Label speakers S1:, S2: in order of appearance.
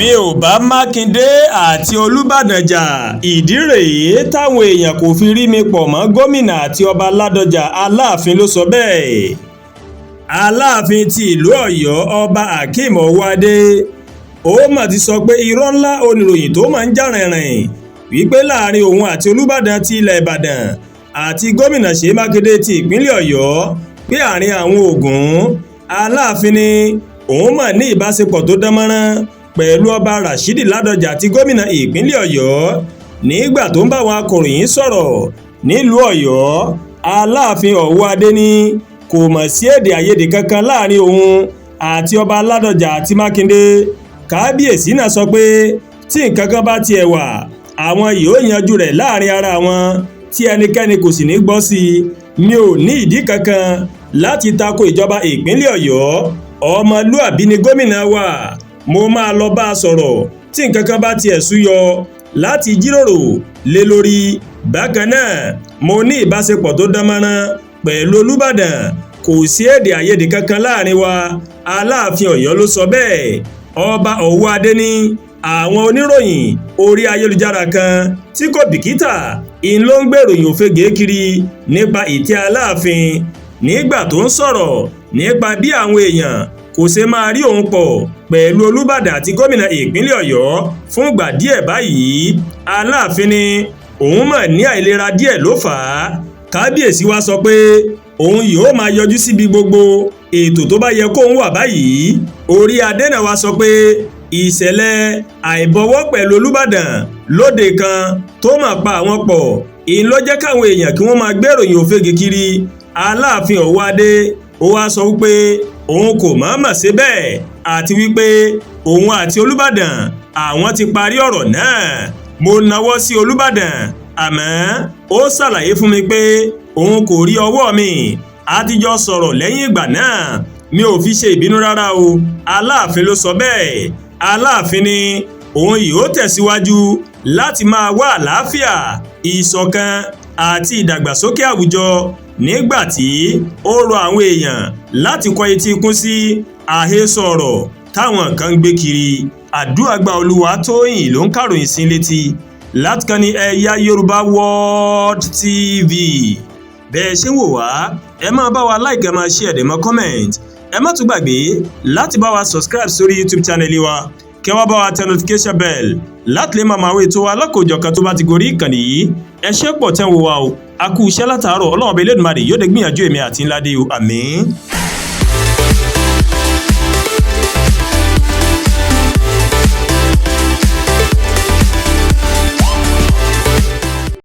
S1: Mi ò bá Mákindé àti Olùbàdàn já, ìdí rèé táwọn èèyàn kò fi rí mi pọ̀ mọ́ gómìnà àti ọba Ládọjà. Aláàfin ló sọ bẹ́ẹ̀. Aláàfin ti ìlú Ọ̀yọ́, Ọba Akeem Ọwọ́adé, ó mà ti sọ pé irọ́ ńlá oníròyìn tó máa ń jà rìnrìn wípé láàrin òun àti Olùbàdàn ti ilẹ̀ Ìbàdàn àti gómìnà Ṣèyí Mákindé ti ìpínlẹ̀ Ọ̀yọ́ pé àárín àwọn ògún. Aláàfin ni òun mà ní ìbáṣepọ̀ tó dán mọ́rán pẹ̀lú Ọba Rashidi Ládọjà àti gómìnà ìpínlẹ̀ Ọ̀yọ́. Nígbà tó ń bá àwọn akọ̀ròyìn sọ̀rọ̀ nílùú Ọ̀yọ́, Aláàfin Ọ̀wọ́adé ní kò mọ̀ sí èdè àìyedè kankan láàrin òun àti Ọba Ládọjà àti Mákindé. Kábíyèsí náà sọ pé tí nǹkan kan bá tiẹ̀ wà, àwọn yóò yanjú rẹ̀ láàrin ara wọn tí ẹnikẹ́ni kò sì ní gbọ́ sí i. Mi ò ní ìdí kankan láti tako ìjọba ìpínlẹ̀ Ọ̀yọ́. Ọmọlúàbí ni gómìnà wa. Mo máa lọ bá a sọ̀rọ̀ tí nǹkan kan bá tiẹ̀ súyọ láti jíròrò lé lórí. Bákan náà, mo ní ìbáṣepọ̀ tó dán mọ́rán pẹ̀lú Olùbàdàn. Kò sí èdè àìyedè kankan láàrin wa. Aláàfin Ọ̀yọ́ ló sọ bẹ́ẹ̀. Ọba Ọwọ́adé ní àwọn oníròyìn orí ayélujára kan tí kò bìkítà ń ló ń gbèròyìn òfegè kiri nípa ìtẹ́ Aláàfin. Nígbà tó ń sọ̀rọ̀ nípa bí àwọn èèyàn kò ṣe máa rí òun pọ̀ pẹ̀lú Olùbàdàn àti gómìnà ìpínlẹ̀ Ọ̀yọ́ fún ìgbà díẹ̀ báyìí, Aláàfin ni òun mọ̀ ní àìlera díẹ̀ ló fà á. Kábíyèsí wa sọ pé òun yóò máa yọjú síbi gbogbo ètò tó bá yẹ kóun wà báyìí. Orí adé náà wá sọ pé ìṣẹ̀lẹ̀ àìbọ̀wọ́ pẹ̀lú Olùbàdàn lóde kan tó mà pa àwọn pọ̀ ìyẹn ló jẹ́ káwọn èèyàn kí wọ́n máa gbèròyìn òfegè kiri. Aláàfin Ọ̀wọ́adé ó wá sọ wípé òun kò mọ̀ọ́mọ̀ ṣe bẹ́ẹ̀ àti wípé òun àti Olùbàdàn àwọn ti parí ọ̀rọ̀ náà. Mo nawọ́ sí Olùbàdàn, àmọ́ ó ṣàlàyé fún mi pé òun kò rí ọwọ́ mi. A ti jọ sọ̀rọ̀ lẹ́yìn ìgbà náà. Mi ò fi ṣe ìbínú rárá o. Aláàfin ló sọ bẹ́ẹ̀. Aláàfin ni òun yóò tẹ̀síwájú láti máa wá àlàáfíà, ìṣọ̀kan àti ìdàgbàsókè àwùjọ nígbà tí ó rọ àwọn èèyàn láti kọ etí ikún sí àhesọ ọ̀rọ̀ táwọn kan ń gbé kiri. Àdúràgbà Olúwatóyìn ló ń kàròyìn sí létí látìkànnì Ẹ̀yà Yorùbá World TV. Bẹ́ẹ̀ ṣe ń wò wá, ẹ máa bá wa like, ẹ máa share, ẹ máa comment. Ẹ má tún gbàgbé láti bá wa subscribe sórí YouTube channel wa, kẹ́ wá bá wa tẹ notification bell láti lè máa máa wo ètò wa lọ́kọ̀ọ́jọ̀kan tó bá ti gorí ìkànnì yìí. Ẹ ṣé pọ̀ tẹ́ ń wò wá o. A kú iṣẹ́ látàárọ̀. Ọlọ́run Ọba Elédùmarè yóò dé gbìyànjú èmi àti ńlá dé o. Àmín.